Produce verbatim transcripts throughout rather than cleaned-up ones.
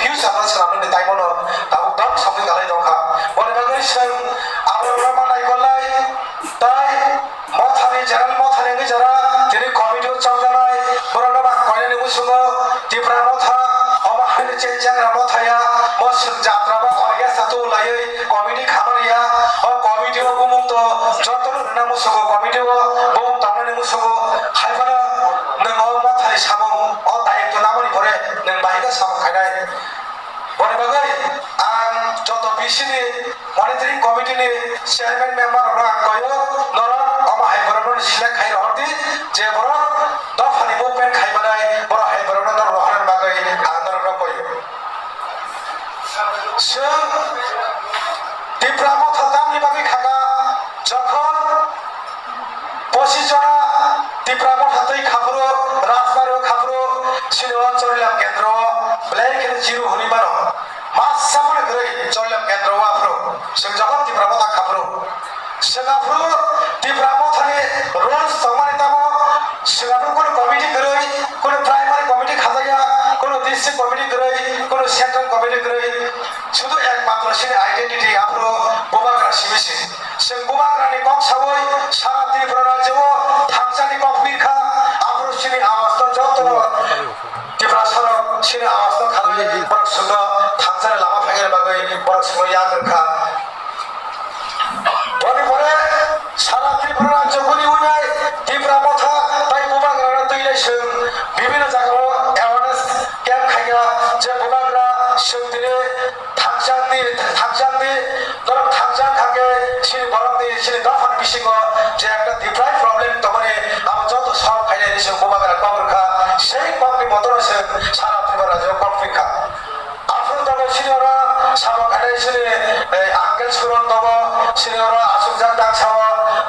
future no swnamnani taimono tabuk dam samwi kalai tongkha. Boni bagwi chwng aborokno ma naikolai tai mothani, general mothani wngwi jora tini committee o chongjanai borokno ba koinani muchungo Tipra motha omo haino chengjak ramo thaya, bo chwng jatra ba orkestra tu laiwi committee khamani ya, o committee o bumung to jotono rwna muchungo, committee o bumung tongnani muchungo, hai phano nwng o mothani samung o dayitw namani pore nwng bahai khe samung khainai. Boni bagwi ang joto B C ni monitoring committee ni chairman member rok ang koyo, norok omo hai borok no select khai rohor di, je borok dophani movement khai manai, borok hai borok no norok rohorna bagwi ang norok no koyo. Chwng Tipra motha tamni bagwi khaka, jokhon pochis jona Tipra motha twi khaphuru, Rajbari o khaphuru, chini o Chorilam kendro o belai kheno zero hwnwi mano. Masa phano kwrwi Chorilam kendro o aphuru, chwng jokhon Tipra motha khaphuru. Chwng aphuru Tipra mothani rules tongmani tamo chwng aphuru kunu committee kwrwi, kunu primary committee khajakya, kunu district committee kwrwi, kunu central committee kwrwi. Sudu ekmatro chini identity aphuru bubagra simi se. Chwng bubagrani kok sawi sara Tripura rajyo o thangsani kok pirkha, aphuru chini awas no jotono Tiprasarok chini awas no khalai borok chwngno thangsani lama phaikhe bagwi borok chwngno yak rwkha. Boni pore sara Tripura rajyo guri winai Tipra motha tai bubagrano twi lai chwng bibhinno jagao awareness camp khaikha je bubagra chwng tini thangjak di, thangjak di, norok thangjak kha khe chini borok ni, chini dophani bisingo je ekta deep problem tongmani abo joto solve khainai hinwi chwng bubagra kok rwkha, sei kokni motono chwng sara Tripura rajyo kok phikha. Aphuru tongo chini oro samung khainai chini, eh, uncle Suron tongo, chini oro achukjak Dangsao,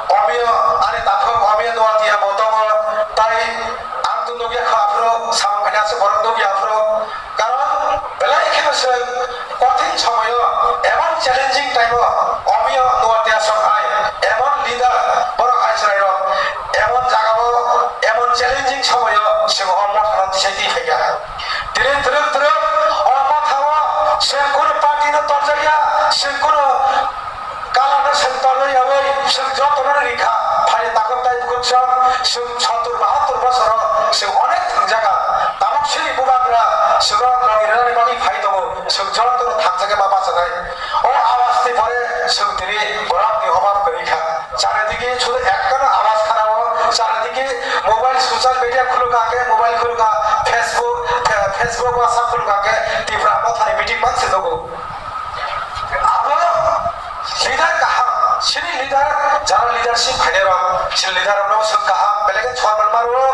Omio, ani takhuk Omio Noatia bo tongo, tai ang to nukya kha aphuru samung khainai aswk borok nukya aphuru. Karon belai kheno chwng kothin somoyo, emon challenging time o Omio Noatia song hai, emon leader borok hai chwrairok, emon jagao, emon challenging somoyo chwng o mothano tisai twi phaikha. Tini twrwk twrwk o mothao chwng kunu party no torjakya, chwng kunu kala no chwng torna yaui chwng jotono rikha. Phai takhuk tai bukhuk chwng, chwng sottur bahattur bosoro chwng onek thangjaga. Tabuk chini bubagra chwngno logi rwnani bagwi phai tongo. Chwng jotono thangjakya ma bachanai. O awas ni pore chwng tini borok ni obab kwrwi kha. Charidike sudu ekkano awas khana o, charidike mobile, social media khuluk kha khe, mobile khuluk kha, Facebook, eh, Facebook, WhatsApp khuluk kha khe, Tipra mothani meeting manse nogo. Abo leader kaham, chini leader, jara leadership khainai rok, chini leader rok no swk kaham, belai khe chorman maro,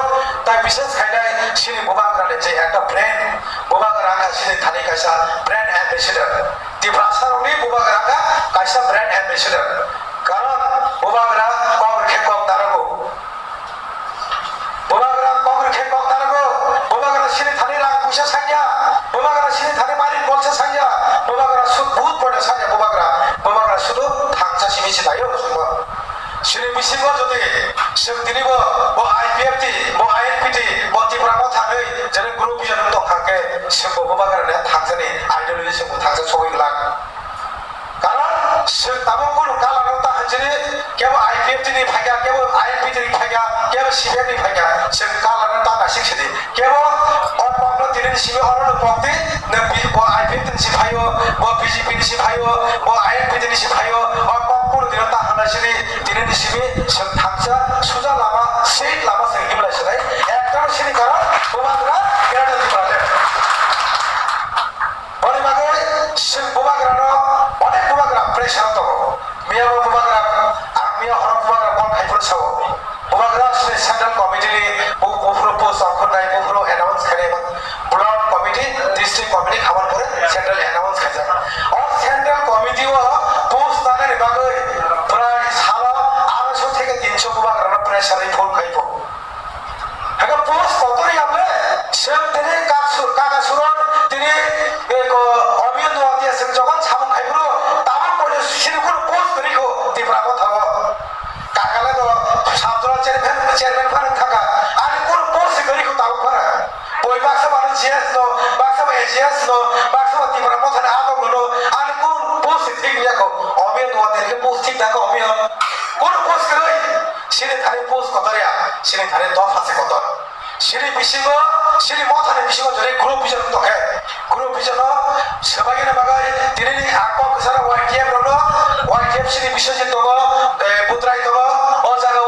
tai bises khainai chini bubagra le je ekta brand, bubagra kha chini thani kaisa brand ambassador. Tiprasa rokni bubagra kha kaisa brand ambassador. Karon bubagra kok rikhe kok darago. Bubagra kok rikhe kok darago. Bubagra chini thani rang puisa sanya. Bubagra chini thani malik bolsa sanya. Bubagra sud but pore sanya bubagra. Bubagra sudu thangsa simi sinayo sungma. Chini bisingo jodi chwng tini bo, bo I P F T, bo I N P T, bo Tipra motha hinwi jene group bijan tong kha khe chwng bo bubagra le thangsani ideology chwng bo thangsa sogwi glak. Karon chwng tabuk kunu kalar no ta hanjini, kebo I P F T ni phaikha, kebo I N P T ni phaikha, kebo C P M ni phaikha, chwng kalar no ta naisik sidi. Kebo o kokno tini ni simi oro no pokdi, nang bi-, bo I P F T ni si phaio, bo B J P ni si phaio, bo I N P T ni si phaio, o kok kunu tini ta hanai sidi, tini ni simi chwng thangsa suja lama, straight lama chwng himlai sinai. Ekdom sini karon bubagra Greater Tipraland. Boni bagwi chwng bubagrano onek bubagra pressure tongo. Miyabo bubagra, ang miya horo bubagra call khai phuru sao. Bubagra chini central committee ni bu-, buphuru post ongkhornai, buphuru announce khainai, block committee, district committee khamar pore central announce khaijak. O central committee o post nanani bagwi prai salo aroiso theke tinso bubagrano pressure ri phone khai pho. Hake post kotor yable, sem tini kaksu-, kaka suron tini, eh, ko, Omio Noatia sem jogon samung khai bro, tabuk pojo sini kuno post kwrwi ko, Tipra motha o. Kakale do, sabjora chairman, chairman phano thaka, ani kuno post kwrwi ko tabuk phano. Boi baksa bano G S no, baksa bo A G S no, baksa Chini thani post kotor ya, chini thani dopha se kotor. Chini bisingo, chini mothani bisingo jodi group bijon tongkhe, group bijono swbaina bagwi tinini ang kok kwcharo Y T F rokno, Y T F chini bisingni tongo, eh, Budrai tongo, o jaga